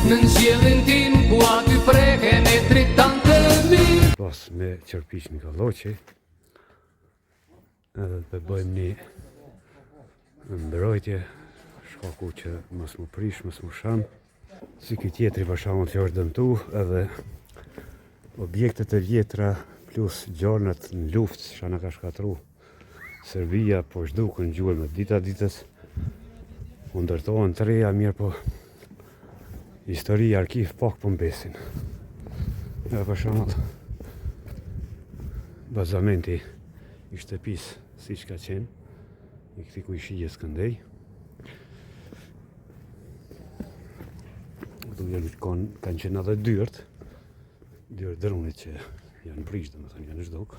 Nën qiellin tim ku aty preken etrit tanë të mirë Pas me qërpiq nga lloqi Edhe të bëjmë një mbrojtje Shkaku që mos m'u prish, mos m'u shemb Si ky tjetri për shembull që është dëmtu edhe objektet e vjetra plus gjonat në luftë që na ka shkatru Serbia po zhduken gjurmët dita ditës u ndërtohen të reja mirëpo histori arkiv pak po mbesin edhe për shembull bazamenti i shtëpisë siç ka qenë i këtij kojshijes këndej Këtu janë kon, kanë qenë edhe dyert, dyert drunit që janë prish, domethënë janë zhduk.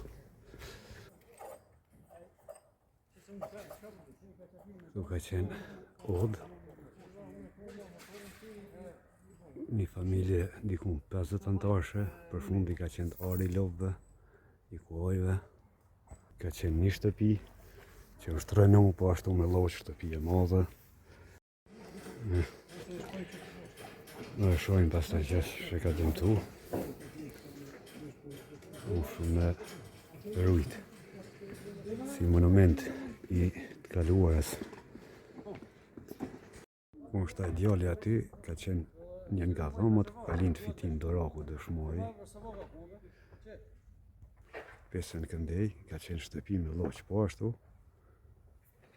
Këtu ka qenë odë. Një familje dikun 50 anëtarëshe, për fundi ka qenë ari i lopëve, i kuajve. Ka qenë një shtëpi që është rrënu po ashtu me lloq shtëpi e madhe. Ne e shohim pastaj që që ka dëmtu. Uf, me rujt. Si monument i të kaluarës. Ku është ai djali aty, ka qenë një nga dhomat ku ka lind Fitim Duraku dëshmori. Pesën këndej, ka qenë shtëpi me lloq po ashtu.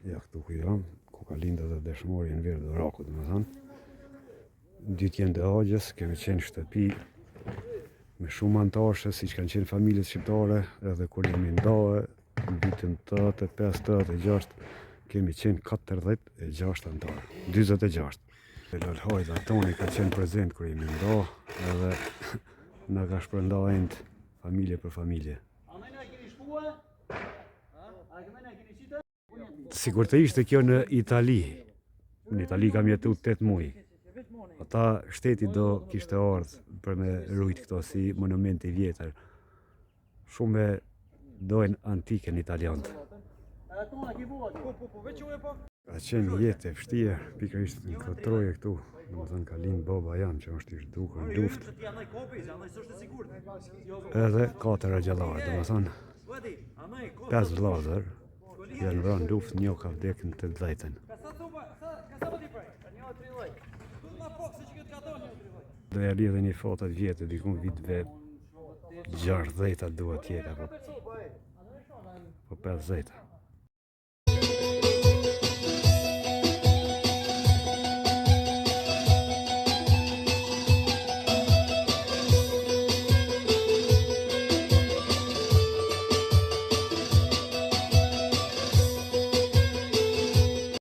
Ja këtu ku jam, ku ka lind edhe dëshmori Enver Duraku, domethënë. Dy djemtë e axhës, kemi qenë shtëpi me shumë anëtarëshe, siç kanë qenë familjet shqiptare, edhe kur jemi nda, në vitin 85, 86, kemi qenë 46 anëtarë, 46. Lal Hajda Toni ka qenë prezent kur jemi nda, edhe na ka shpërnda enët familje për familje. Sikur të ishte kjo në Itali, në Itali kam jetu 8 muaj. Ata shteti do kishte ardhë për me rujt këto si monument i vjetër. Shumë e dojnë antiken italianët. Ka qenë jetë e vështirë, pikërisht në këto troje këtu, domethënë ka lind baba jem që është i zhdukur në luftë. Edhe katër axhallarë, domethënë pesë vëllazër janë vrarë në luftë, një ka vdekë në 80-ën. Do ja lidhe një foto të vjetër diku viteve 60-ta duhet të jetë apo po 50-ta.